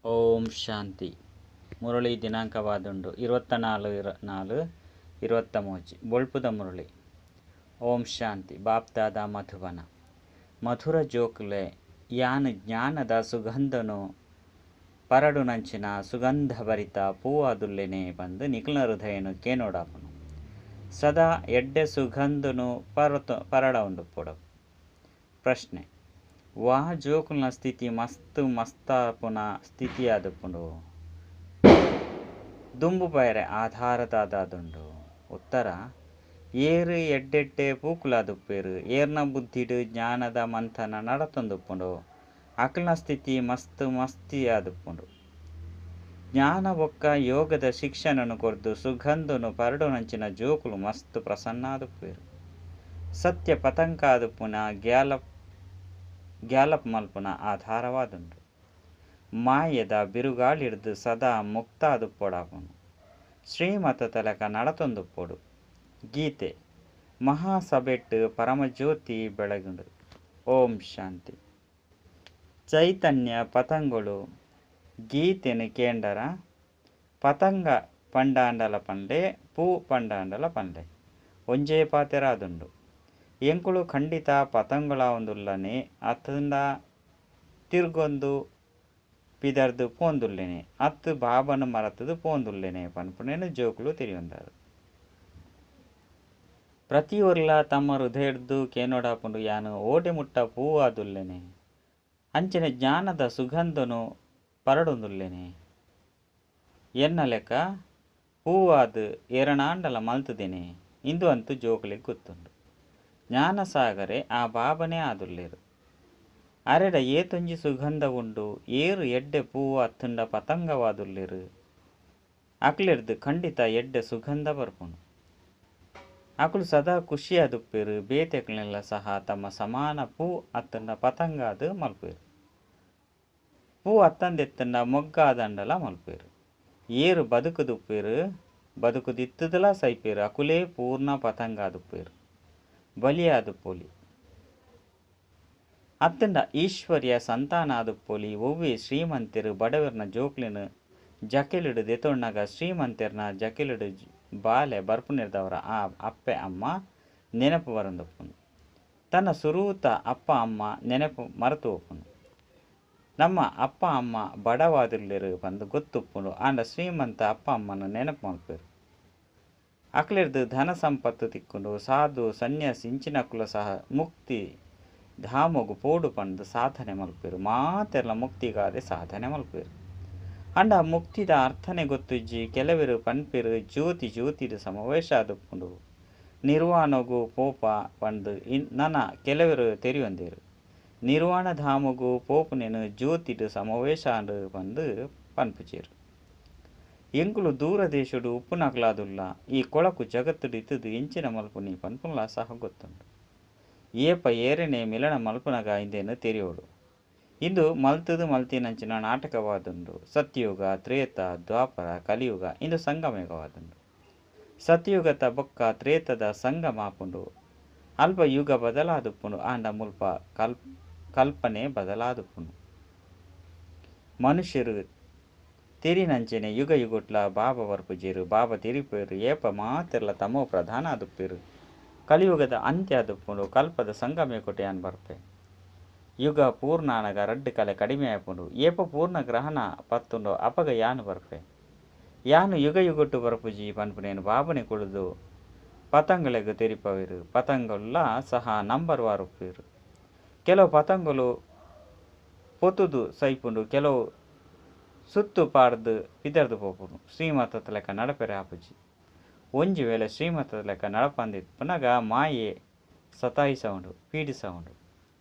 ಓಂ ಶಾಂತಿ. ಮುರಳಿ ದಿನಾಂಕವಾದುಂಡು 24/4/23. ಬೊಳ್ಪುದ ಮುರಳಿ. ಓಂ ಶಾಂತಿ. ಬಾಪ್ದಾದ ಮಧುಬನ. ಮಧುರ ಜೋಕುಲೆ ಯಾನ್ ಜ್ಞಾನದ ಸುಗಂಧನು ಪರಡುನಂಚಿನ ಸುಗಂಧ ಭರಿತ ಪೂವಾದುಲ್ಲೆನೆ ಬಂದು ನಿಖಿಲ ಹೃದಯನು ಕೇನೋಡಾಪುನು. ಸದಾ ಎಡ್ಡೆ ಸುಗಂಧನು ಪರಡವುಂಡು ಪೊಡವು. ಪ್ರಶ್ನೆ: ವಾ ಜೋಕುಲ್ನ ಸ್ಥಿತಿ ಮಸ್ತ್ ಮಸ್ತಾಪುನ ಸ್ಥಿತಿಯಾದುಪ್ಪುಂಡು ದುಂಬು ಪಯರೆ ಆಧಾರದಾದುಂಡು? ಉತ್ತರ: ಏರು ಎಡ್ಡೆಡ್ಡೆ ಪೂಕುಲಾದುಪ್ಪೇರು, ಏರ್ನ ಬುದ್ಧಿಡು ಜ್ಞಾನದ ಮಂಥನ ನಡತೊಂದುಪ್ಪುಂಡು, ಅಕ್ಲ್ನ ಸ್ಥಿತಿ ಮಸ್ತ್ ಮಸ್ತಿಯಾದುಪ್ಪುಂಡು. ಜ್ಞಾನ ಬೊಕ್ಕ ಯೋಗದ ಶಿಕ್ಷಣನು ಕೊರ್ದು ಸುಗಂಧನು ಪರಡುನಂಚಿನ ಜೋಕುಲು ಮಸ್ತ್ ಪ್ರಸನ್ನಾದುಪ್ಪೇರು. ಸತ್ಯ ಪತಂಕಾದುಪ್ಪುನ ಗ್ಯಾಲಪ್ ಮಲ್ಪುನ ಆಧಾರವಾದುಂಡು. ಮಾಯೆದ ಬಿರುಗಾಳಿಡ್ದು ಸದಾ ಮುಕ್ತಾದುಪ್ಪೊಡಾಪುನು. ಶ್ರೀಮತ ತಲಕ ನಡತೊಂದುಪ್ಪೊಡು. ಗೀತೆ ಮಹಾಸಭೆಟ್ ಪರಮಜ್ಯೋತಿ ಬೆಳಗುಂಡು. ಓಂ ಶಾಂತಿ. ಚೈತನ್ಯ ಪತಂಗಳು ಗೀತೆನು ಕೇಂಡರ ಪತಂಗ ಪಂಡಾಂಡಲ ಪನ್ಲೆ, ಪೂ ಪಂಡಾಂಡಲ ಪನ್ಲೆ, ಒಂಜೇ ಪಾತೆರಾದುಂಡು. ಎಂಕುಲು ಖಂಡಿತ ಪತಂಗಳಾವುಂದುಲ್ಲನೆ ಅತ್ತಂಡ ತಿರ್ಗೊಂದು ಪಿದರ್ದು ಪೋಂದುಲ್ಲೆನೆ ಅತ್ತು ಬಾಬನ ಮರತದು ಪೋಂದುಲ್ಲೆನೆ ಪನ್ಪುನೇನು ಜೋಕುಲು ತೆರಿಯೊಂದಾರು. ಪ್ರತಿಯೊರ್ಲ ತಮ್ಮ ಹೃದಯಡ್ದು ಕೇನೋಡಾಪುಂಡು ಯಾನು ಓಡೆ ಮುಟ್ಟ ಪೂವಾದುಲ್ಲೆನೆ, ಅಂಚನೆ ಜ್ಞಾನದ ಸುಗಂಧನು ಪರಡೊಂದುಲ್ಲೆನೆ, ಎನ್ನ ಲೆಕ್ಕ ಪೂವಾದ್ ಏರಣಾಂಡಲ ಮಲ್ತುದೇನೆ ಇಂದು ಅಂತೂ ಜೋಕುಲಿಗೆ ಗೊತ್ತುಂಡು. ಜ್ಞಾನಸಾಗರೆ ಆ ಬಾಬನೇ ಆದುಲ್ಲೇರು. ಅರೆಡ ಏತೊಂಜಿ ಸುಗಂಧ ಉಂಡು. ಏರು ಎಡ್ಡೆ ಪೂವು ಅತ್ತುಂಡ ಪತಂಗವಾದುಲ್ಲೇರು, ಅಕ್ಲೆಡ್ದು ಖಂಡಿತ ಎಡ್ಡೆ ಸುಗಂಧ ಬರ್ಪುಂಡು. ಅಕುಲು ಸದಾ ಖುಷಿಯಾದುಪ್ಪೇರು. ಬೇತೆಕ್ಲೆನ್ಲ ಸಹ ತಮ್ಮ ಸಮಾನ ಪೂ ಅತ್ತಂಡ ಪತಂಗಾದ್ ಮಲ್ಪೇರು. ಪೂ ಅತ್ತಂದೆತ್ತಂಡ ಮೊಗ್ಗಾದಂಡಲ ಮಲ್ಪೇರು. ಏರು ಬದುಕುದುಪ್ಪೇರು, ಬದುಕುದಿತ್ತದಲ ಸೈಪೇರು, ಅಕುಲೇ ಪೂರ್ಣ ಪತಂಗಾದುಪ್ಪೇರು, ಬಲಿಯಾದುಪ್ಪೊಲಿ ಅತ್ತಂಡ ಈಶ್ವರ್ಯ ಸಂತಾನಾದುಪ್ಪೊಲಿ. ಒವ್ವೆ ಶ್ರೀಮಂತೆರು ಬಡವರ್ನ ಜೋಕ್ಲೆನು ಜಕೆಲಿಡು ದೆತೊಣ್ಣಗ ಶ್ರೀಮಂತೆರ್ನ ಜಕೆಲಿಡು ಬಾಲೆ ಬರ್ಪುನಿರ್ದವರ ಆ ಅಪ್ಪೆ ಅಮ್ಮ ನೆನಪು ಬರಂದುಪ್ಪುನು. ತನ್ನ ಸುರೂತ ಅಪ್ಪ ಅಮ್ಮ ನೆನಪು ಮರೆತು ಒಪ್ಪುನು. ನಮ್ಮ ಅಪ್ಪ ಅಮ್ಮ ಬಡವಾದುಲ್ಲೆರು ಪಂದು ಗೊತ್ತುಪ್ಪುನು. ಆಂಡ ಶ್ರೀಮಂತ ಅಪ್ಪ ಅಮ್ಮನ ನೆನಪು ಮಲ್ಪೇರು. ಅಕ್ಲೆರ್ದು ಧನ ಸಂಪತ್ತು ತಿಕ್ಕುಂಡು. ಸಾಧು ಸನ್ಯಾಸಿ ಇಂಚಿನಕುಲ ಸಹ ಮುಕ್ತಿ ಧಾಮಗು ಪೋಡು ಪಂದು ಸಾಧನೆ ಮಲ್ಪೇರು. ಮಾತೆರ್ಲ ಮುಕ್ತಿಗಾದೆ ಸಾಧನೆ ಮಲ್ಪೇರು. ಅಂಡ ಮುಕ್ತಿದ ಅರ್ಥನೆ ಗೊತ್ತುಜ್ಜಿ. ಕೆಲವರು ಪನ್ಪೇರು ಜ್ಯೋತಿ ಜ್ಯೋತಿಡು ಸಮಾವೇಶ ಆದುಪ್ಪುಂಡು, ನಿರ್ವಾಣಗು ಪೋಪ ಪಂದು ನನ ಕೆಲವರು ತೆರಿಯೊಂದೇರು. ನಿರ್ವಾಣ ಧಾಮಗು ಪೋಪುನೇನು ಜ್ಯೋತಿಡು ಸಮಾವೇಶ ಆಂಡು ಪಂದು ಪನ್ಪುಚೇರು. ಎಂಕುಲು ದೂರ ದೇಶಡು ಉಪ್ಪುನಕಲಾದುಲ್ಲ. ಈ ಕೊಳಕು ಜಗತ್ತುಡು ಇತ್ತದು ಎಂಚಿನ ಮಲ್ಪುನಿ ಪನ್ಪುನ್ಲ ಸಹ ಗೊತ್ತುಂಡು. ಏಪ ಏರೆನೆ ಮಿಲನ ಮಲ್ಪುನಗ ಇಂದೇನು ತೆರಿಯೋಡು. ಇಂದು ಮಲ್ತದು ಮಲ್ತಿನಂಚಿನ ನಾಟಕವಾದುಂಡು. ಸತ್ಯಯುಗ, ತ್ರೇತ, ದ್ವಾಪರ, ಕಲಿಯುಗ ಇಂದು ಸಂಗಮಯುಗವಾದುಂಡು. ಸತ್ಯಯುಗದ ಬೊಕ್ಕ ತ್ರೇತದ ಸಂಗಮ ಆಪುಂಡು. ಅಲ್ಪ ಯುಗ ಬದಲಾದುಪ್ಪುಂಡು. ಆಂಡ ಮುಲ್ಪ ಕಲ್ಪನೆ ಬದಲಾದುಪ್ಪುಂಡು. ಮನುಷ್ಯರು ತೆರಿನಂಚನೆ ಯುಗ ಯುಗೊಟ್ಲ ಬಾಬಾ ಬರ್ಪುಜೇರು. ಬಾಬಾ ತೆರಿಪೇರು. ಏಪ ಮಾತೆರ್ಲ ತಮೋ ಪ್ರಧಾನ ಆದುಪ್ಪೇರು. ಕಲಿಯುಗದ ಅಂತ್ಯ ಆದುಪ್ಪುಂಡು. ಕಲ್ಪದ ಸಂಗಮಯುಗಟು ಯಾನ್ ಬರ್ಪೆ. ಯುಗ ಪೂರ್ಣಾನಗ ರಡ್ಡು ಕಲೆ ಕಡಿಮೆ ಆಪುಂಡು. ಏಪ ಪೂರ್ಣ ಗ್ರಹಣ ಪತ್ತುಂಡು ಅಪಗ ಯಾನು ಬರ್ಪೆ. ಯಾನು ಯುಗ ಯುಗೊಟ್ಟು ಬರ್ಪುಜಿ ಪನ್ಪುನೇನು ಬಾಬನೆ ಕುಳಿದು ಪತಂಗಲೆಗ್ ತೆರಿಪವೇರು. ಪತಂಗಲ್ಲ ಸಹ ನಂಬರ್ ವಾರುಪ್ಪೇರು. ಕೆಲವು ಪತಂಗಲು ಪೊತುದು ಸೈಪುಂಡು, ಕೆಲವು ಸುತ್ತು ಪಾಡ್ದು ಪಿದರ್ದು ಪೋಪುಂಡು. ಶ್ರೀಮತದ ಲೆಕ್ಕ ನಡಪೆರೆ ಆಪುಜಿ. ಒಂಜಿ ವೇಳೆ ಶ್ರೀಮತದ ಲೆಕ್ಕ ನಡಪಂದಿಪ್ಪುನಗ ಮಾಯೆ ಸತಾಯಿಸವುಂಡು, ಪೀಡಿಸವುಂಡು.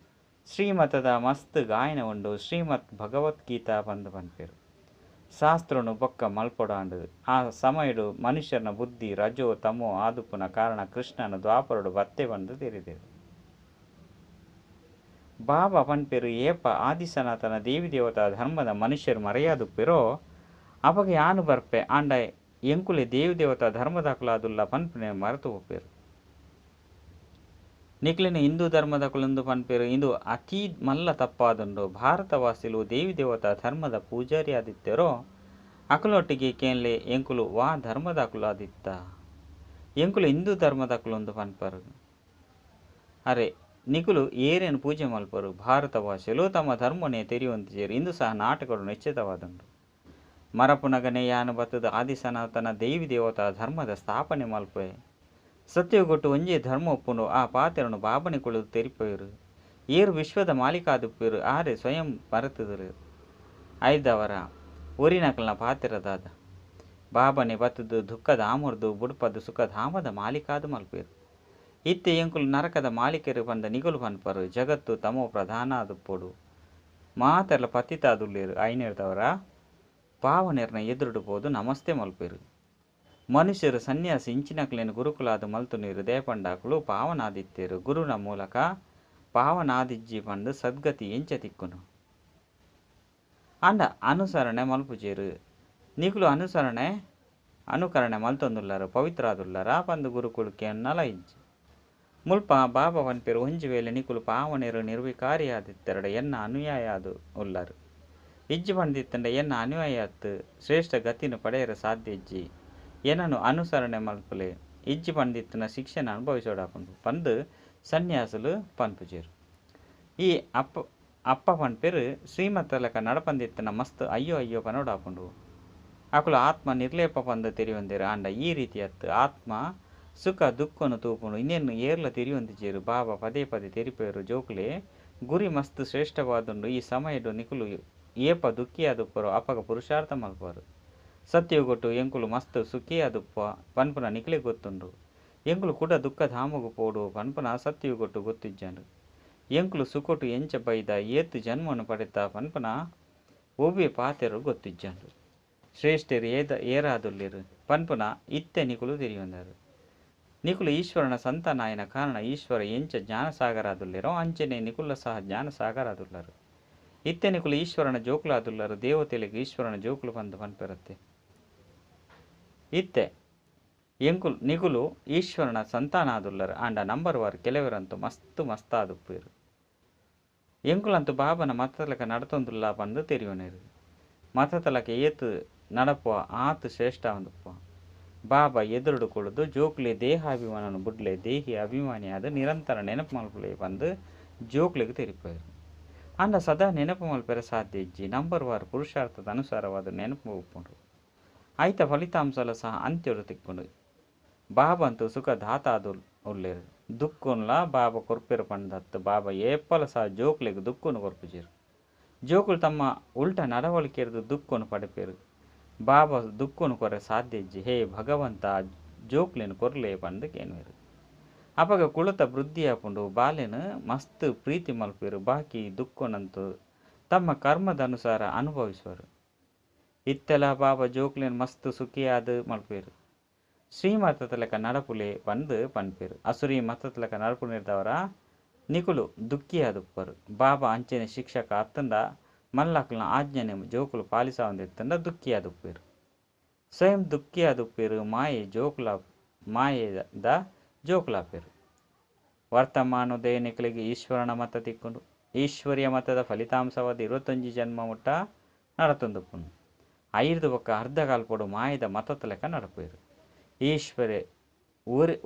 ಶ್ರೀಮತದ ಮಸ್ತ್ ಗಾಯನ ಉಂಡು. ಶ್ರೀಮತ್ ಭಗವದ್ಗೀತಾ ಪಂದು ಪನ್ಪೇರು. ಶಾಸ್ತ್ರನು ಬೊಕ್ಕ ಮಲ್ಪೊಡಾಂಡು. ಆ ಸಮಯಡು ಮನುಷ್ಯನ ಬುದ್ಧಿ ರಜೋ ತಮೋ ಆದುಪ್ಪುನ ಕಾರಣ ಕೃಷ್ಣನ ದ್ವಾಪರಡು ಬತ್ತೆ ಬಂದು ತೆರಿದೇರು. ಬಾಬಾ ಪನ್ಪೇರು ಏಪ ಆದಿಸನಾತನ ದೇವಿ ದೇವತಾ ಧರ್ಮದ ಮನುಷ್ಯರು ಮರೆಯಾದುಪ್ಪೇರೋ ಅಪಗ ಯಾನು ಬರ್ಪೆ. ಆಂಡ ಎಂಕುಲೆ ದೇವಿ ದೇವತಾ ಧರ್ಮದಾಕುಲಾದುಲ್ಲ ಪನ್ಪುನೆ ಮರೆತು ಹೋಪೇರು. ನಿಕ್ಲೆನ್ ಹಿಂದೂ ಧರ್ಮದಕುಲೆಂದು ಪನ್ಪೆರ್. ಇಂದು ಅತೀ ಮಲ್ಲ ತಪ್ಪಾದುಂಡು. ಭಾರತವಾಸಿಲು ದೇವಿ ದೇವತಾ ಧರ್ಮದ ಪೂಜಾರಿ ಆದಿತ್ತೆರೋ ಅಕಲ್ನೊಟ್ಟಿಗೆ ಕೇನ್ಲೆ ಎಂಕುಲು ವಾ ಧರ್ಮದಕುಲಾದಿತ್ತ. ಎಂಕುಲು ಹಿಂದೂ ಧರ್ಮದಕುಲುಂದು ಪನ್ಪರ್. ಅರೆ ನಿಕುಲು ಏರೆನ್ ಪೂಜೆ ಮಲ್ಪರು. ಭಾರತವಾಸಿಲು ತಮ್ಮ ಧರ್ಮೊನೇ ತೆರಿಯೊಂತಿಜೆರ್. ಇಂದು ಸಹ ನಾಟಕಡ್ ನಿಶ್ಚಿತವಾದುಂಡು. ಮರಪುನಗನೇ ಯಾನ್ ಬತ್ತುದು ಆದಿ ಸನಾತನ ದೇವಿ ದೇವತಾ ಧರ್ಮದ ಸ್ಥಾಪನೆ ಮಲ್ಪುವೆ. ಸತ್ಯಯುಗೊಟ್ಟು ಒಂಜೇ ಧರ್ಮ ಉಪ್ಪುಂಡು. ಆ ಪಾತೆರೊನು ಬಾಬಾನೆ ಕುಲ್ಲುದು ತೆರಿಪಾಯೆರ್. ಏರ್ ವಿಶ್ವದ ಮಾಲೀಕಾದುಪ್ಪೆರ್ ಆರೇ ಸ್ವಯಂ ಮರತುದೆರ್. ಐದವರ ಒರಿನಕಲ್ನ ಪಾತೆರ ದಾದ. ಬಾಬಾನೆ ಬತ್ತುದು ದುಃಖಧಾಮೊರ್ದು ಬುಡ್ಪದ್ ಸುಖಧಾಮದ ಮಾಲೀಕಾದ್ ಮಲ್ಪುವೆರ್. ಇತ್ತೆ ಎಂಕುಲು ನರಕದ ಮಾಲೀಕೆರ್ ಪಂದ್ ನಿಕುಲು ಪನ್ಪರ್. ಜಗತ್ತು ತಮೋ ಪ್ರಧಾನ ಆದುಪ್ಪೊಡು. ಮಾತೆರ್ಲ ಪತಿತಾದುಲ್ಲೆರ್. ಐನೆರ್ದವರ ಪಾವನೆರ್ನ ಎದುರುಡು ಪೋದು ನಮಸ್ತೆ ಮಲ್ಪುವೆರ್. ಮನುಷ್ಯರು ಸನ್ಯಾಸಿ ಇಂಚಿನಕ್ಲೆನ್ ಗುರುಕುಲಾದ್ ಮಲ್ತೊನುವೆರ್. ದಾಯೆ ಪಂಡ ಅಕುಲು ಪಾವನಾದಿತ್ತೆರ್. ಗುರುನ ಮೂಲಕ ಪಾವನಾದಿಜ್ಜಿ ಪಂದ್ ಸದ್ಗತಿ ಎಂಚ ತಿಕ್ಕುನು. ಆಂಡ ಅನುಸರಣೆ ಮಲ್ಪುಜೆರ್. ನಿಕುಲು ಅನುಸರಣೆ ಅನುಕರಣೆ ಮಲ್ತೊಂದುಲ್ಲರ್ ಪವಿತ್ರಾದುಲ್ಲರ ಪಂದ್ ಗುರುಕುಲು ಕೇನ್ನಲ ಇಜ್ಜಿ. ಮುಲ್ಪ ಬಾಬಾ ಪನ್ಪೆರ್ ಒಂಜಿ ವೇಳೆ ನಿಕುಲು ಪಾವನೆರ್ ನಿರ್ವಿಕಾರಿ ಆದಿತ್ತೆರಡ ಎನ್ನ ಅನುಯಾಯಿ ಆದ್ ಉಲ್ಲರ್. ಇಜ್ಜಿ ಪಂದಿತ್ತುಂಡ ಎನ್ನ ಅನುಯಾಯಿ ಅತ್ ಶ್ರೇಷ್ಠ ಗತಿನ್ ಪಡೆಯರೆ ಸಾಧ್ಯ ಇಜ್ಜಿ. ಎನನ್ ಅನುಸರಣೆ ಮಲ್ಪುಲೆ. ಇಜ್ಜಿ ಪಂದಿತ್ತಿನ ಶಿಕ್ಷೆನ್ ಅನುಭವಿಸೋಡಾಪುಂಡು ಪಂದ್ ಸನ್ಯಾಸಿಲು ಪನ್ಪುಜೆರ್. ಈ ಅಪ್ಪ ಅಪ್ಪ ಪನ್ಪೆರ್ ಶ್ರೀಮತಲಕ ನಡಪಂದಿತ್ತಿನ ಮಸ್ತ್ ಅಯ್ಯೋ ಅಯ್ಯೋ ಪನೋಡಾಪುಂಡು. ಅಕುಲು ಆತ್ಮ ನಿರ್ಲೇಪ ಪಂದ್ ತೆರಿಯೊಂದೆರ್. ಆಂಡ ಈ ರೀತಿ ಅತ್. ಆತ್ಮ ಸುಖ ದುಃಖನು ತೂಪುಂಡು. ಇಂದೆನ್ ಏರ್ಲ ತೆರಿಯೊಂದಿಜೆರ್. ಬಾಬಾ ಪದೇ ಪದೇ ತೆರಿಪೆರ್ ಜೋಕುಲೆ ಗುರಿ ಮಸ್ತ್ ಶ್ರೇಷ್ಠವಾದುಂಡು. ಈ ಸಮಯಡ್ ನಿಕುಲು ಏಪ ದುಃಖಿಯಾದುಪ್ಪರೋ ಅಪಗ ಪುರುಷಾರ್ಥ ಮಲ್ಪುವರು. ಸತ್ಯಯುಗೊಟ್ಟು ಎಂಕುಲು ಮಸ್ತ್ ಸುಖಿಯಾದುಪ್ಪ ಪನ್ಪುನ ನಿಕುಲೆಗ್ ಗೊತ್ತುಂಡು. ಎಂಕುಲು ಕುಡ ದುಃಖಧಾಮೊಗು ಪೋಡು ಪನ್ಪುನ ಸತ್ಯಯುಗೊಟ್ಟು ಗೊತ್ತಿಜ್ಜಂಡು. ಎಂಕುಲು ಸುಖೊಟು ಎಂಚ ಬೈದ ಏತ್ ಜನ್ಮನು ಪಡೆತ ಪನ್ಪುನ ಒವ್ವೆ ಪಾತೆರ ಗೊತ್ತಿಜ್ಜಂಡು. ಶ್ರೇಷ್ಠರು ಏರಾದುಲ್ಲೆರ್ ಪನ್ಪುನ ಇತ್ತೆ ನಿಕುಲು ತೆರಿಯೊಂದರ್. ನಿಕುಲು ಈಶ್ವರನ ಸಂತಾನ ಆಯಿನ ಕಾರಣ ಈಶ್ವರ ಎಂಚ ಜ್ಞಾನಸಾಗರಾದುಲ್ಲೆರೋ ಅಂಚನೆ ನಿಕುಲ ಸಹ ಜ್ಞಾನಸಾಗರಾದುಲ್ಲರ್. ಇತ್ತೆ ನಿಕುಲು ಈಶ್ವರನ ಜೋಕುಲಾದುಲ್ಲರ್. ದೇವತೆಲೆಗ್ ಈಶ್ವರನ ಜೋಕುಲು ಪಂದ್ ಪನ್ಪೆರತ್ತೆ. ಇತ್ತೆ ಎಂಕುಲು ನಿಕುಲು ಈಶ್ವರನ ಸಂತಾನ ಆದುಲ್ಲರ್. ಆಂಡ ನಂಬರ್ ವಾರ್ ಕೆಲವರಂತೂ ಮಸ್ತ್ ಮಸ್ತಾದುಪ್ಪೆರ್. ಎಂಕುಲಂತೂ ಬಾಬನ ಮತತಲಕ ನಡತೊಂದುಲ್ಲ ಪಂದ್ ತೆರಿಯೊನೆರ್. ಮತತಲಕ ಏತ್ ನಡಪುವ ಆತ್ ಶ್ರೇಷ್ಠ ಆದುಪ್ಪ. ಬಾಬಾ ಎದುರುಡು ಕುಲ್ಲುದು ಜೋಕುಲೆ ದೇಹಾಭಿಮಾನನ್ ಬುಡ್ಲೆ ದೇಹಿ ಅಭಿಮಾನಿಯಾದ್ ನಿರಂತರ ನೆನಪು ಮಲ್ಪುಲೆ ಪಂದ್ ಜೋಕುಲೆಗ್ ತೆರಿಪಾಯೆರ್. ಆಂಡ ಸದಾ ನೆನಪು ಮಲ್ಪೆರೆ ಸಾಧ್ಯ ಇಜ್ಜಿ. ನಂಬರ್ ವಾರ್ ಪುರುಷಾರ್ಥದ ಅನುಸಾರವಾದ ನೆನಪು ಉಪ್ಪುಂಡು. ಐತ ಫಲಿತಾಂಶಲ ಸಹ ಅಂತ್ಯೊಡು ತಿಕ್ಕುಂಡು. ಬಾಬಾ ಅಂತೂ ಸುಖ ದಾತ ಉಲ್ಲೆರ್. ದುಃಖನ್ಲ ಬಾಬಾ ಕೊರ್ಪೆರ್ ಪಂದತ್ ಬಾಬಾ ಏಪಲ ಸಹ ಜೋಕುಲೆಗ್ ದುಃಖನು ಕೊರ್ಪುಜೆರ್. ಜೋಕುಲು ತಮ್ಮ ಉಲ್ಟ ನಡವಳಿಕೆರ್ದ್ ದುಃಖನು ಪಡೆಪೆರ್. ಬಾಬಾ ದುಃಖನು ಕೊರೆ ಸಾಧ್ಯ ಇಜ್ಜಿ. ಹೇ ಭಗವಂತ ಜೋಕುಲೆನ್ ಕೊರ್ಲೆ ಪಂದ್ ಕೇನುವೆರ್. ಅಪಗ ಕುಲತ ವೃದ್ಧಿ ಆಪುಂಡು. ಬಾಲೆನ್ ಮಸ್ತ್ ಪ್ರೀತಿ ಮಲ್ಪುವೆರ್. ಬಾಕಿ ದುಃಖನಂತೂ ತಮ್ಮ ಕರ್ಮದ ಅನುಸಾರ ಅನುಭವಿಸುವರು. ಇತ್ತೆಲ ಬಾಬಾ ಜೋಕುಲೆನ್ ಮಸ್ತ್ ಸುಖಿಯಾದ್ ಮಲ್ಪುವೆರ್. ಶ್ರೀಮತತಲಕ ನಡಪುಲೆ ಪಂದ್ ಪನ್ಪೆರ್. ಅಸುರಿ ಮತತಲಕ ನಡಪುನಿರ್ದವರ ನಿಕುಲು ದುಃಖಿಯಾದುಪ್ಪರು. ಬಾಬಾ ಅಂಚನೆ ಶಿಕ್ಷಕ ಅತ್ತಂಡ ಮಲ್ಲಕ್ಲ್ನ ಆಜ್ಞೆನ್ ಜೋಕುಲು ಪಾಲಿಸಾವಂದಿತ್ತಂಡ ದುಃಖಿಯಾದುಪ್ಪೆರ್. ಸ್ವಯಂ ದುಃಖಿಯಾದುಪ್ಪೆರ್. ಮಾಯೆ ಜೋಕುಲ ಮಾಯೆದ ಜೋಕುಲಾಪೆರ್. ವರ್ತಮಾನೋದಯ ನಿಕುಲೆಗ್ ಈಶ್ವರನ ಮತ ತಿಕ್ಕುಂಡು. ಈಶ್ವರ್ಯ ಮತದ ಫಲಿತಾಂಶವಾದ 21 ಜನ್ಮ ಮುಟ್ಟ ನಡತೊಂದುಪ್ಪುಂಡು. ಐರ್ದ್ ಬೊಕ್ಕ ಅರ್ಧ ಕಲ್ಪೊಡು ಮಾಯದ ಮತತಲಕ ನಡಪುವೆರ್. ಈಶ್ವರೆ ಒರಿ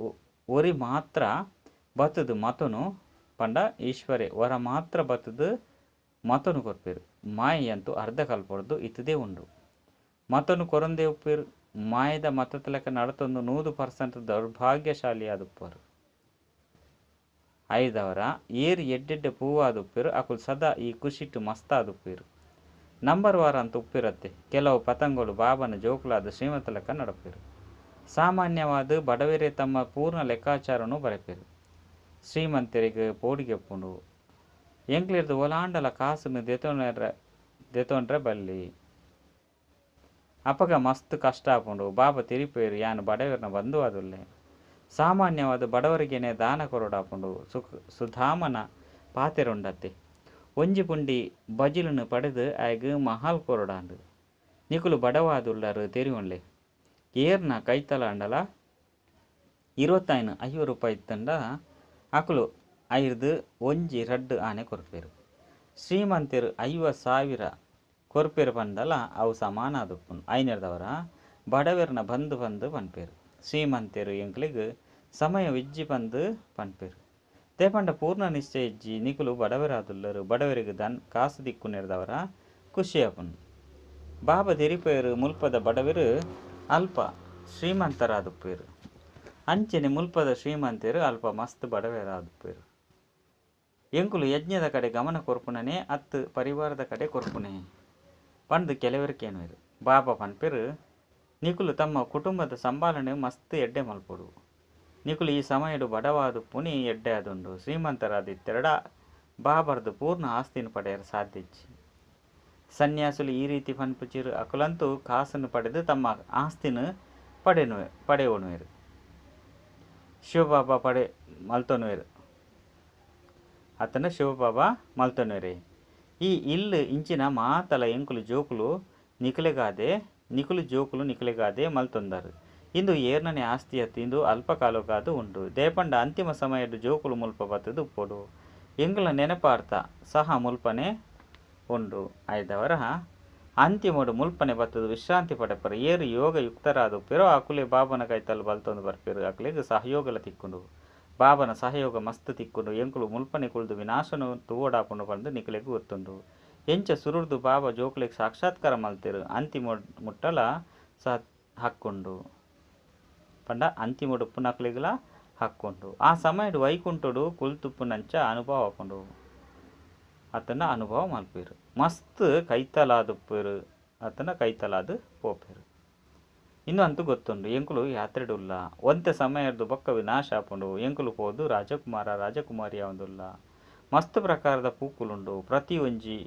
ಒರಿ ಮಾತ್ರ ಬತ್ತುದು ಮತನು ಪಂಡ ಈಶ್ವರೆ ವರ ಮಾತ್ರ ಬತ್ತುದು ಮತನು ಕೊರ್ಪೆರ್. ಮಾಯೆಯಂತೂ ಅರ್ಧ ಕಲ್ಪೊಡ್ದು ಇತ್ತದೇ ಉಂಡು. ಮತನು ಕೊರಂದೇ ಉಪ್ಪೆರ್. ಮಾಯದ ಮತತಲಕ ನಡತೊಂದು 100% ದೌರ್ಭಾಗ್ಯಶಾಲಿ ಆದುಪ್ಪರು. ಐದವರ ಏರ್ ಎಡ್ಡೆಡ್ಡೆ ಪೂವಾದುಪ್ಪೆರ್ ಅಕುಲು ಸದಾ ಈ ಖುಷಿಟ್ ಮಸ್ತಾದುಪ್ಪೆರ್. ನಂಬರ್ ವಾರ್ ಅಂತ ಉಪ್ಪಿರತ್ತೆ. ಕೆಲವು ಪತಂಗಳು ಬಾಬನ ಜೋಕುಲಾದ ಶ್ರೀಮತಲಕ ನಡಪೆರ್. ಸಾಮಾನ್ಯವಾದ್ ಬಡವರೇ ತಮ್ಮ ಪೂರ್ಣ ಲೆಕ್ಕಾಚಾರನು ಬರೆಪೆರ್. ಶ್ರೀಮಂತರಿಗೆ ಪೋಡಿಗೆ ಉಪ್ಪುಂಡು. ಎಂಕ್ಲೆರ್ದ್ ಓಲಾಂಡಲ ಕಾಸುನು ದೆತೊನ್ರೆ ಬಲ್ಲಿ. ಅಪಗ ಮಸ್ತ್ ಕಷ್ಟ ಆಪುಂಡು. ಬಾಬಾ ತೆರಿಪೆರ್ ಯಾನ್ ಬಡವೆರ್ನ ಬಂಧುವಾದುಲ್ಲೆ. ಸಾಮಾನ್ಯವಾದ್ ಬಡವರಿಗೆನೆ ದಾನ ಕೊರೊಡಾಪುಂಡು. ಸುಧಾಮನ ಪಾತೆರ ಉಂಡತ್ತೆ. ಒಂಜಿ ಪುಂಡಿ ಬಜಿಲುನು ಪಡೆದು ಆಯಗ್ ಮಹಲ್ ಕೊರೊಡಾಂಡ್. ನಿಕುಲು ಬಡವಾದುಲ್ಲರ್ ತೆರಿಯೊನ್ಲೆ. ಏರ್ನ ಕೈತಲಾಂಡಲ 25 50 ರೂಪಾಯಿ ಇತ್ತಂಡ ಅಕುಲು ಐರ್ದ್ ಒಂಜಿ ರಡ್ಡ್ ಆನೆ ಕೊರ್ಪೆರ್. ಶ್ರೀಮಂತೆರ್ 50,000 ಕೊರ್ಪೆರ್ ಪಂಡಲ ಅವು ಸಮಾನ ಆದುಪ್ಪುಂಡು. ಐನೆರ್ದವರ ಬಡವೆರ್ನ ಬಂಧು ಪಂದ್ ಪನ್ಪೆರ್. ಶ್ರೀಮಂತೆರ್ ಎಂಕ್ಲೆಗ್ ಸಮಯವಿಜ್ಜಿ ಪಂದ್ ಪನ್ಪೆರ್. ದಾಯೆ ಪೂರ್ಣ ನಿಶ್ಚಯ ಇಜ್ಜಿ ನಿಕುಲು ಬಡವರಾದುಲ್ಲರ್. ಬಡವರಿಗೆ ದನ್ ಕಾಸು ತಿಕ್ಕುನೆರ್ದವರ ಖುಷಿ ಆಪುಂಡು. ಬಾಬಾ ತೆರಿಪೆರ್ ಮುಲ್ಪದ ಬಡವೆರ್ ಅಲ್ಪ ಶ್ರೀಮಂತರಾದುಪ್ಪೆರ್. ಅಂಚನೆ ಮುಲ್ಪದ ಶ್ರೀಮಂತೆರ್ ಅಲ್ಪ ಮಸ್ತ್ ಬಡವೆರಾದುಪ್ಪೆರ್. ಎಂಕುಲು ಯಜ್ಞದ ಕಡೆ ಗಮನ ಕೊರ್ಪುನನೇ ಅತ್ತ್ ಪರಿವಾರದ ಕಡೆ ಕೊರ್ಪುನೆ ಪಂದ್ ಕೆಲವೆರ್ ಕೇನುವೆರ್. ಬಾಬಾ ಪನ್ಪೆರ್ ನಿಕುಲು ತಮ್ಮ ಕುಟುಂಬದ ಸಂಭಾಲನೆ ಮಸ್ತ್ ಎಡ್ಡೆ ಮಲ್ಪೊಡು. ನಿಕುಲು ಈ ಸಮಯಡ್ ಬಡವಾದುಪ್ಪುನಿ ಎಡ್ಡೆ ಆದುಂಡು. ಶ್ರೀಮಂತರಾದಿತ್ತೆರಡ ಬಾಬರ್ದ್ ಪೂರ್ಣ ಆಸ್ತಿನ ಪಡೆಯರೆ ಸಾಧ್ಯ ಇಜ್ಜಿ. ಸನ್ಯಾಸಿಲು ಈ ರೀತಿ ಪನ್ಪುಜೆರ್. ಅಕುಲಂತೂ ಕಾಸನ್ನು ಪಡೆದು ತಮ್ಮ ಆಸ್ತಿನ ಪಡೆಯೊನುವೆರ್. ಶಿವಬಾಬಾ ಪಡೆ ಮಲ್ತೊನುವೆರ್ ಅತ್ತಂಡ ಶಿವಬಾಬಾ ಮಲ್ತೊನುವೆರೆ. ಈ ಇಲ್ಲ್ ಇಂಚಿನ ಮಾತಲ ಎಂಕುಲು ಜೋಕುಲು ನಿಕಲೆಗಾದೆ ನಿಕುಲು ಜೋಕುಲು ನಿಕಲೆಗಾದೆ ಮಲ್ತೊಂದಾರ್. ಇಂದು ಏರ್ನನೇ ಆಸ್ತಿ ಅತ್ತ್. ಇಂದು ಅಲ್ಪ ಕಾಲೊಗಾದ್ ಉಂಡು. ದಾಯೆಪಂಡ ಅಂತಿಮ ಸಮಯಡ್ ಜೋಕುಲು ಮುಲ್ಪ ಬತ್ತುದು ಉಪ್ಪೊಡು. ಎಂಕಲ್ನ ನೆನಪಾರ್ಥ ಸಹ ಮುಲ್ಪನೆ ಉಂಡು. ಐದವರ ಅಂತಿಮಡ್ ಮುಲ್ಪನೆ ಬತ್ತುದು ವಿಶ್ರಾಂತಿ ಪಡೆಪರ್. ಏರ್ ಯೋಗ ಯುಕ್ತರಾದುಪ್ಪೆರೋ ಅಕುಲೇ ಬಾಬನ ಕೈತಲ್ ಬಲ್ತೊಂದು ಬರ್ಪೆರ್. ಅಕ್ಲೆಗ್ ಸಹಯೋಗಲ ತಿಕ್ಕುಂಡು. ಬಾಬನ ಸಹಯೋಗ ಮಸ್ತ್ ತಿಕ್ಕುಂಡು. ಎಂಕುಲು ಮುಲ್ಪನೆ ಕುಲ್ದು ವಿನಾಶನ ತೂವೊಡಾಪುಂಡು ಪಂದ್ ನಿಕಲೆಗ್ ಗೊತ್ತುಂಡು. ಎಂಚ ಸುರುರ್ದು ಬಾಬಾ ಜೋಕುಲೆಗ್ ಸಾಕ್ಷಾತ್ಕಾರ ಮಲ್ತೆರ್. ಅಂತಿಮ ಮುಟ್ಟಲ ಸಹ ಹಕ್ಕುಂಡು. ಪಂಡ ಅಂತಿಮಡ್ ಉಪ್ಪುನಕ್ಲೆಗ್ಲ ಹಕ್ಕುಂಡು. ಆ ಸಮಯಡ್ ವೈಕುಂಠೊಡು ಕುಲ್ತುಪ್ಪುನಂಚ ಅನುಭವ ಆಪುಂಡು. ಅತ್ತಂಡ ಅನುಭವ ಮಲ್ಪೆರ್. ಮಸ್ತ್ ಕೈತಲಾದುಪ್ಪೆರ್ ಅತ್ತಂಡ ಕೈತಲಾದ್ ಪೋಪೆರ್. ಇಂದು ಅಂತೂ ಗೊತ್ತುಂಡು. ಎಂಕುಲು ಯಾತ್ರೆಡುಲ್ಲ. ಒಂತೆ ಸಮಯರ್ದ್ ಬೊಕ್ಕ ವಿನಾಶ ಆಪುಂಡು. ಎಂಕುಲು ಪೋದು ರಾಜಕುಮಾರ ರಾಜಕುಮಾರಿ ಆವೊಂದುಲ್ಲ. ಮಸ್ತ್ ಪ್ರಕಾರದ ಪೂಕುಲುಂಡು. ಪ್ರತಿಯೊಂಜಿ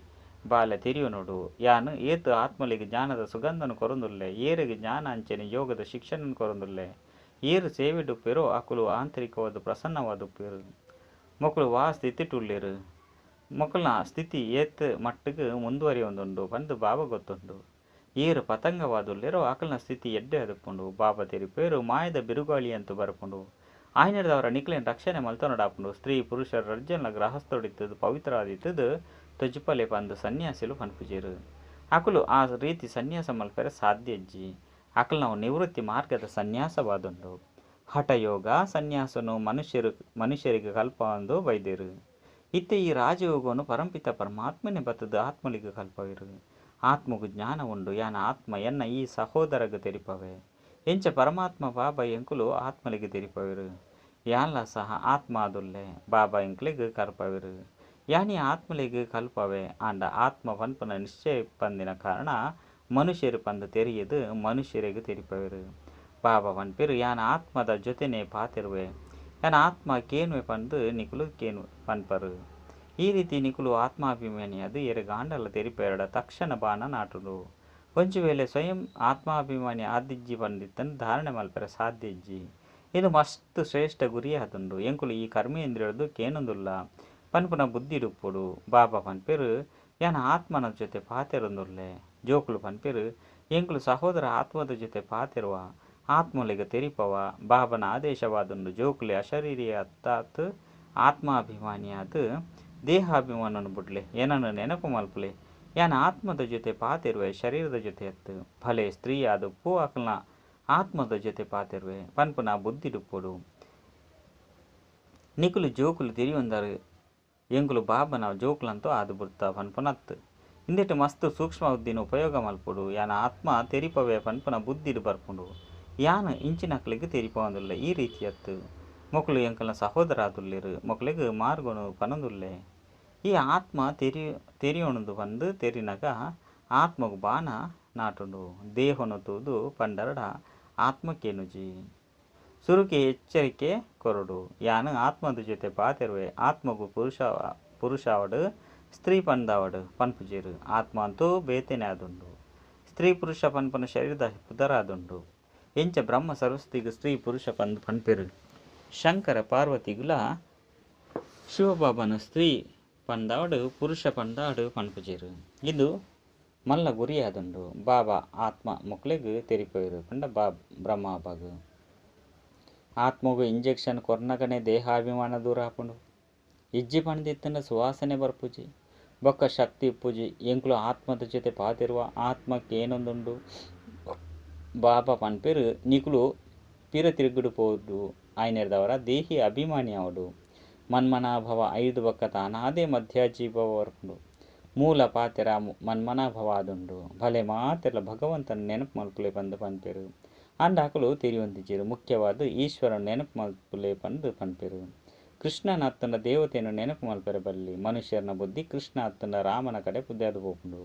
ಬಾಲೆ ತೆರಿಯೊನೊಡು. ಯಾನ್ ಏತ್ ಆತ್ಮಲೆಗ್ ಜ್ಞಾನದ ಸುಗಂಧನ ಕೊರೊಂದುಲ್ಲೆ. ಏರೆಗ್ ಜ್ಞಾನ ಅಂಚನೆ ಯೋಗದ ಶಿಕ್ಷಣ ಕೊರೊಂದುಲ್ಲೆ. ಏರ್ ಸೇವೆಡುಪ್ಪೆರೋ ಅಕುಲು ಆಂತರಿಕವಾದ್ ಪ್ರಸನ್ನವಾದುಪ್ಪೆರ್. ಮೊಕುಲು ವಾ ಸ್ಥಿತಿಟುಲ್ಲೆರ್ ಮೊಕಲ್ನ ಸ್ಥಿತಿ ಏತ್ ಮಟ್ಟಿಗ್ ಮುಂದುವರಿಯೊಂದುಂಡು ಪಂದ್ ಬಾಬಾ ಗೊತ್ತುಂಡು. ಏರ್ ಪತಂಗವಾದುಲ್ಲೆರೋ ಅಕಲ್ನ ಸ್ಥಿತಿ ಎಡ್ಡೆ ಆದುಪ್ಪುಂಡು. ಬಾಬಾ ತೆರಿಪೆರ್ ಮಾಯದ ಬಿರುಗಾಳಿ ಅಂತೂ ಬರ್ಪುಂಡು. ಆಯ್ನೆರ್ದಾವರ ನಿಕ್ಲೆನ್ ರಕ್ಷಣೆ ಮಲ್ತೊನೊಡಾಪುಂಡು. ಸ್ತ್ರೀ ಪುರುಷರ ರಡ್ಡ್ ಗೃಹಸ್ಥೊಡಿತ್ತುದು ಪವಿತ್ರವಾದಿತ್ತುದು ತೊಜಿಪಲೆ ಪಂದ್ ಸನ್ಯಾಸಿಲು ಪನ್ಪುಜೆರ್. ಅಕುಲು ಆ ರೀತಿ ಸನ್ಯಾಸ ಮಲ್ಪೆರೆ ಸಾಧ್ಯ ಇಜ್ಜಿ. ಅಕಲ್ನವು ನಿವೃತ್ತಿ ಮಾರ್ಗದ ಸನ್ಯಾಸವಾದುಂಡು. ಹಠಯೋಗ ಸನ್ಯಾಸನು ಮನುಷ್ಯರಿಗೆ ಕಲ್ಪಂದು ಬೈದೆರ್. ಇತ್ತೆ ಈ ರಾಜಯೋಗವನ್ನು ಪರಂಪಿತ ಪರಮಾತ್ಮನೆ ಬತ್ತುದು ಆತ್ಮಲಿಗೆ ಕಲ್ಪವೆರ್. ಆತ್ಮಗು ಜ್ಞಾನ ಉಂಡು. ಯಾನ ಆತ್ಮ ಎನ್ನ ಈ ಸಹೋದರಗ್ ತೆರಿಪವೆ. ಎಂಚ ಪರಮಾತ್ಮ ಬಾಬಾ ಎಂಕುಲು ಆತ್ಮಲಿಗೆ ತೆರಿಪವೆರ್. ಯಾನ್ಲ ಸಹ ಆತ್ಮ ಆದುಲ್ಲೆ. ಬಾಬಾ ಎಂಕ್ಲೆಗ್ ಕಲ್ಪವೆರ್. ಯಾನಿ ಆತ್ಮಲಿಗೆ ಕಲ್ಪವೆ. ಆಂಡ ಆತ್ಮ ಪನ್ಪುನ ನಿಶ್ಚಯ ಪಂದಿನ ಕಾರಣ ಮನುಷ್ಯರು ಪಂದ್ ತೆರಿಯದು ಮನುಷ್ಯರಿಗೆ ತೆರಿಪವೆರ್. ಬಾಬಾ ಪನ್ಪೆರ್ ಯಾನ್ ಆತ್ಮದ ಜೊತೆನೆ ಪಾತೆರುವೆ. ಯಾನ್ ಆತ್ಮ ಕೇನುವೆ ಪಂದ್ ನಿಕುಲು ಕೇನು ಪನ್ಪರು. ಈ ರೀತಿ ನಿಕುಲು ಆತ್ಮಾಭಿಮಾನಿಯಾದ್ ಏರೆಗಾಂಡಲ ತೆರಿಪೆರಡ ತಕ್ಷಣ ಬಾಣ ನಾಟುಂಡು. ಒಂಜಿ ವೇಳೆ ಸ್ವಯಂ ಆತ್ಮಾಭಿಮಾನಿ ಆದಿಜ್ಜಿ ಪಂದಿತ್ತಂಡ ಧಾರಣೆ ಮಲ್ಪೆರೆ ಸಾಧ್ಯ ಇಜ್ಜಿ. ಇದು ಮಸ್ತ್ ಶ್ರೇಷ್ಠ ಗುರಿಯಾದುಂಡು. ಎಂಕುಲು ಈ ಕರ್ಮೇಂದ್ರಿಯರ್ದು ಕೇನೊಂದುಲ್ಲ ಪನ್ಪುನ ಬುದ್ಧಿಡುಪ್ಪೊಡು. ಬಾಬಾ ಪನ್ಪೆರ್ ಯಾನ್ ಆತ್ಮನ ಜೊತೆ ಪಾತೆರೊಂದುಲ್ಲೆ. ಜೋಕುಲು ಪನ್ಪೆರ್ ಎಂಕುಲು ಸಹೋದರ ಆತ್ಮದ ಜೊತೆ ಪಾತೆರುವ. ಆತ್ಮಲಿಗೆ ತೆರಿಪವ. ಬಾಬನ ಆದೇಶವಾದುಂಡು. ಜೋಕುಲೆ ಅಶರೀರಿ ಅರ್ಥಾತ್ ಆತ್ಮಾಭಿಮಾನಿಯಾದ ದೇಹಾಭಿಮಾನವನ್ನು ಬುಡ್ಲೆ. ಏನನ್ನು ನೆನಪು ಮಲ್ಪುಲೆ. ಯಾನ್ ಆತ್ಮದ ಜೊತೆ ಪಾತೆರುವೆ ಶರೀರದ ಜೊತೆ ಅತ್ತು. ಭಲೆ ಸ್ತ್ರೀ ಆದುಪ್ಪು ಅಕಲ್ನ ಆತ್ಮದ ಜೊತೆ ಪಾತೆರುವೆ ಪನ್ಪುನ ಬುದ್ಧಿಡುಪ್ಪೊಡು. ನಿಕುಲು ಜೋಕುಲು ತೆರಿಯೊಂದಾರು ಎಂಕುಲು ಬಾಬನ ಜೋಕುಲಂತೂ ಆದು ಬುಡ್ತ ಪನ್ಪುನತ್ತು. ಇಂದೆಟ್ ಮಸ್ತ್ ಸೂಕ್ಷ್ಮ ಬುದ್ಧಿನ ಉಪಯೋಗ ಮಲ್ಪೊಡು. ಯಾನ್ ಆತ್ಮ ತೆರಿಪವೆ ಪನ್ಪುನ ಬುದ್ಧಿಡ್ ಬರ್ಪುಂಡು. ಯಾನ್ ಇಂಚಿನಕ್ಲೆಗ್ ತೆರಿಪವೊಂದುಲ್ಲೆ ಈ ರೀತಿಯತ್ತು. ಮೊಕುಲು ಎಂಕಲ್ನ ಸಹೋದರಾದುಲ್ಲೆರ್. ಮೊಕುಲೆಗ್ ಮಾರ್ಗನು ಪನೊಂದುಲ್ಲೆ. ಈ ಆತ್ಮ ತೆರಿಯೊಣುದು ಪಂದ್ ತೆರಿನಗ ಆತ್ಮಗ್ ಬಾಣ ನಾಟುಂಡು. ದೇಹನು ತೂದು ಪಂಡರಡ ಆತ್ಮ ಕೇನುಜಿ. ಸುರುಕೆ ಎಚ್ಚರಿಕೆ ಕೊರೊಡು. ಯಾನ್ ಆತ್ಮದ ಜೊತೆ ಪಾತೆರುವೆ. ಆತ್ಮಗು ಪುರುಷಾವಡ್ ಸ್ತ್ರೀ ಪಂದಾವಡ್ ಪನ್ಪುಜೆರ್. ಆತ್ಮ ಅಂತೂ ಬೇತೆನೆ ಆದುಂಡು. ಸ್ತ್ರೀ ಪುರುಷ ಪನ್ಪುನ ಶರೀರದ ಪುದರಾದುಂಡು. ಎಂಚ ಬ್ರಹ್ಮ ಸರಸ್ವತಿಗ್ ಸ್ತ್ರೀ ಪುರುಷ ಪಂದ್ ಪನ್ಪೆರ್. ಶಂಕರ ಪಾರ್ವತಿಗುಲ ಶಿವಬಾಬನ ಸ್ತ್ರೀ ಪಂದಾವಡ್ ಪುರುಷ ಪಂದಾವಡ್ ಪನ್ಪುಜೆರ್. ಇದು ಮಲ್ಲ ಗುರಿಯಾದುಂಡು. ಬಾಬಾ ಆತ್ಮ ಮೊಕ್ಲೆಗ್ ತೆರಿಪವೆರ್ ಪಂಡ ಬ್ರಹ್ಮ ಬಾಬಾಗ್. ಆತ್ಮಗು ಇಂಜೆಕ್ಷನ್ ಕೊರ್ನಗನೇ ದೇಹಾಭಿಮಾನ ದೂರ ಆಪುಂಡು. ಇಜ್ಜಿ ಪಂದಿತ್ತಂಡ ಸುವಾಸನೆ ಬರ್ಪುಜಿ, ಬೊಕ್ಕ ಶಕ್ತಿ ಇಪ್ಪುಜಿ. ಎಂಕುಲು ಆತ್ಮದ ಜೊತೆ ಪಾತೆರುವ, ಆತ್ಮ ಕೇನೊಂದುಂಡು. ಬಾಬಾ ಪನ್ಪೆರ್, ನಿಕುಲು ಪಿರ ತಿರುಗುಡು ಪೋದು ಆಯ್ನೆರ್ದವರ ದೇಹಿ ಅಭಿಮಾನಿ ಆವೊಡು. ಮನ್ಮನಾಭವ ಐದು ಬೊಕ್ಕ ತಾನಾದೇ ಮಧ್ಯಾಜೀಭವ ಬರ್ಪುಂಡು. ಮೂಲ ಪಾತೆರ ಮನ್ಮನಾಭವ ಆದುಂಡು. ಭಲೆ ಮಾತೆರ್ಲ ಭಗವಂತನ ನೆನಪು ಮಲ್ಪುಲೆ ಪಂದ್ ಪನ್ಪೆರ್. ಆಂಡ ಅಕುಲು ತೆರಿಯೊಂದಿಜ್ಜೆರ್. ಮುಖ್ಯವಾದ್ ಈಶ್ವರನ ನೆನಪು ಮಲ್ಪುಲೆ ಪಂದ್ ಪನ್ಪೆರ್. ಕೃಷ್ಣನ ಅತ್ತಂಡ ದೇವತೆಯನ್ನು ನೆನಪು ಮಲ್ಪೆರೆ ಬಲ್ಲಿ. ಮನುಷ್ಯನ ಬುದ್ಧಿ ಕೃಷ್ಣ ಅತ್ತಂಡ ರಾಮನ ಕಡೆ ಬುದ್ಧಿ ಪೋಪುಂಡು.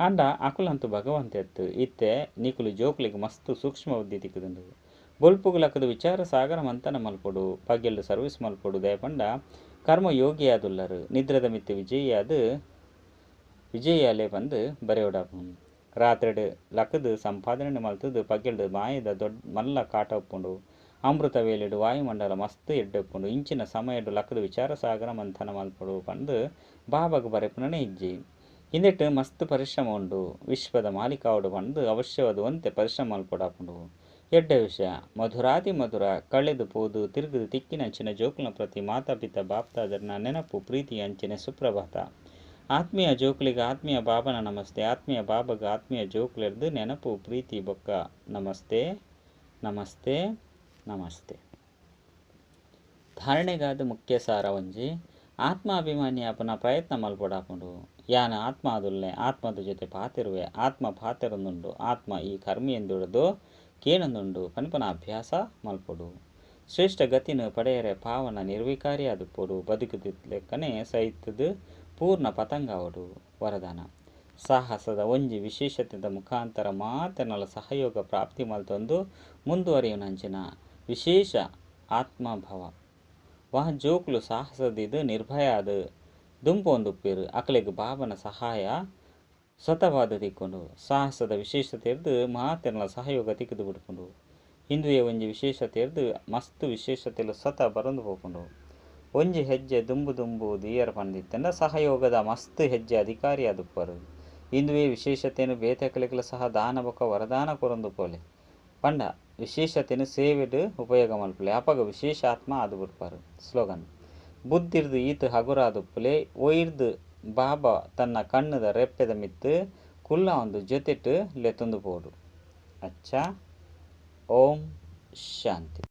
ಆಂಡ ಅಕುಲಂತೂ ಭಗವಂತೆತ್ತು. ಇತ್ತೆ ನಿಕುಲು ಜೋಕುಲೆಗ್ ಮಸ್ತ್ ಸೂಕ್ಷ್ಮ ಬುದ್ಧಿ ತಿಕ್ಕುದುಂಡು. ಬೊಲ್ಪುಗು ಲಕ್ಕದ ವಿಚಾರ ಸಾಗರ ಮಂಥನ ಮಲ್ಪೊಡು, ಪಗೆಲ್ ಸರ್ವಿಸ್ ಮಲ್ಪೊಡು. ದಯಪಂಡ ಕರ್ಮ ಯೋಗಿಯಾದುಲ್ಲರು ನಿದ್ರದ ಮಿತ್ತ್ ವಿಜಯಿಯಾದ ವಿಜಯಾಲೆ ಪಂದ್ ಬರೆಯೊಡಾಪುಂಡು. ರಾತ್ರೆಡ್ ಲಕ್ಕದ್ ಸಂಪಾದನೆ ಮಲ್ತದು ಪಗೆಲ್ಡ್ ಮಾಯದ ದೊಡ್ಡ ಮಲ್ಲ ಕಾಟ ಉಪ್ಪುಂಡು. ಅಮೃತ ವೇಳೆಡ್ ವಾಯುಮಂಡಲ ಮಸ್ತ್ ಎಡ್ಡೆ ಉಪ್ಪುಂಡು. ಇಂಚಿನ ಸಮಯಡ್ ಲಕ್ಕದ ವಿಚಾರ ಸಾಗರ ಮಂಥನ ಮಲ್ಪೊಡು ಪಂದ್ ಬಾಬಾಗ್ ಬರೆಪುನನೇ ಇಜ್ಜಿ. ಇಂದೆಟ್ ಮಸ್ತ್ ಪರಿಶ್ರಮ ಉಂಡು. ವಿಶ್ವದ ಮಾಲೀಕಾವೊಡು ಪಂದ್ ಅವಶ್ಯವಾದ ಒಂತೆ ಪರಿಶ್ರಮ ಮಲ್ಪೊಡಾಪುಂಡು. ಎಡ್ಡೆ ವಿಷಯ. ಮಧುರಾತಿ ಮಧುರ ಕಳೆದು ಪೋದು ತಿರುಗುದು ತಿಕ್ಕಿನಂಚಿನ ಜೋಕುಲ್ನ ಪ್ರತಿ ಮಾತಾ ಪಿತಾ ಬಾಪ್ದಾದರ್ನ ನೆನಪು ಪ್ರೀತಿ ಅಂಚನೆ ಸುಪ್ರಭಾತ. ಆತ್ಮೀಯ ಜೋಕುಲಿಗೆ ಆತ್ಮೀಯ ಬಾಬನ ನಮಸ್ತೆ. ಆತ್ಮೀಯ ಬಾಬಗ ಆತ್ಮೀಯ ಜೋಕುಲೆರ್ದು ನೆನಪು ಪ್ರೀತಿ ಬೊಕ್ಕ ನಮಸ್ತೆ ನಮಸ್ತೆ ನಮಸ್ತೆ. ಧಾರಣೆಗಾದ ಮುಖ್ಯ ಸಾರ ಒಂಜಿ ಆತ್ಮಾಭಿಮಾನಿ ಆಪುನ ಪ್ರಯತ್ನ ಮಲ್ಪೊಡಾಪುಂಡು. ಯಾನ್ ಆತ್ಮ ಆದುಲ್ಲೆ, ಆತ್ಮದ ಜೊತೆ ಪಾತೆರುವೆ, ಆತ್ಮ ಪಾತೆರೊಂದುಂಡು, ಆತ್ಮ ಈ ಕರ್ಮಿಯೆಂದುಡದು ಕೇನೊಂದುಂಡು ಪನ್ಪುನ ಅಭ್ಯಾಸ ಮಲ್ಪೊಡು. ಶ್ರೇಷ್ಠ ಗತಿನ ಪಡೆಯರೆ ಪಾವನ ನಿರ್ವಿಕಾರಿ ಆದುಪ್ಪೊಡು. ಬದುಕುದಿತ್ಲೆಕ್ಕನೆ ಸೈತದು ಪೂರ್ಣ ಪತಂಗಾವೊಡು. ವರದಾನ. ಸಾಹಸದ ಒಂಜಿ ವಿಶೇಷತೆದ ಮುಖಾಂತರ ಮಾತೆರ್ನಲ ಸಹಯೋಗ ಪ್ರಾಪ್ತಿ ಮಲ್ತೊಂದು ಮುಂದುವರಿಯುನಂಚಿನ ವಿಶೇಷ ಆತ್ಮಭವ. ವಾ ಜೋಕುಲು ಸಾಹಸದಿದ್ ನಿರ್ಭಯ ಆದ್ ದುಂಪೊಂದುಪ್ಪೆರ್ ಅಕಲೆಗ್ ಬಾಬನ ಸಹಾಯ ಸ್ವತಃವಾದ್ ತಿಕ್ಕುಂಡು. ಸಾಹಸದ ವಿಶೇಷತೆರ್ದ್ ಮಾತೆರ್ನ ಸಹಯೋಗ ತಿಕ್ಕುದು ಬಿಡ್ಪುಂಡು. ಇಂದುವೆ ಒಂಜಿ ವಿಶೇಷತೆರ್ದ್ ಮಸ್ತ್ ವಿಶೇಷತೆಲು ಸ್ವತಃ ಬರೊಂದು ಪೋಪುಂಡು. ಒಂಜಿ ಹೆಜ್ಜೆ ದುಂಬು ದುಂಬು ದೀಯರ್ ಪಂದಿತ್ತಂಡ ಸಹಯೋಗದ ಮಸ್ತ್ ಹೆಜ್ಜೆ ಅಧಿಕಾರಿ ಆದುಪ್ಪರು. ಇಂದುವೆ ವಿಶೇಷತೆನ್ ಬೇತೆಕಲೆಗ್ಲ ಸಹ ದಾನ ಬೊಕ್ಕ ವರದಾನ ಕೊರೊಂದು ಪೋಲೆ. ಪಂಡ ವಿಶೇಷತೆನ್ ಸೇವೆಡ್ ಉಪಯೋಗ ಮಲ್ಪುಲೆ. ಅಪಗ ವಿಶೇಷ ಆತ್ಮ ಆದು ಬಿಡ್ಪಾರು. ಸ್ಲೋಗನ್. ಬುದ್ಧಿರ್ದು ಈತ್ ಹಗುರಾದುಪ್ಪುಲೆ ಒಯಿರ್ದ್ ಬಾಬಾ ತನ್ನ ಕಣ್ಣುದ ರೆಪ್ಪೆದ ಮಿತ್ತ್ ಕುಲ್ಲಾವೊಂದು ಜೊತೆಟ್ ಲೆತ್ತೊಂದು ಪೋಡು. ಅಚ್ಚಾ. ಓಂ ಶಾಂತಿ.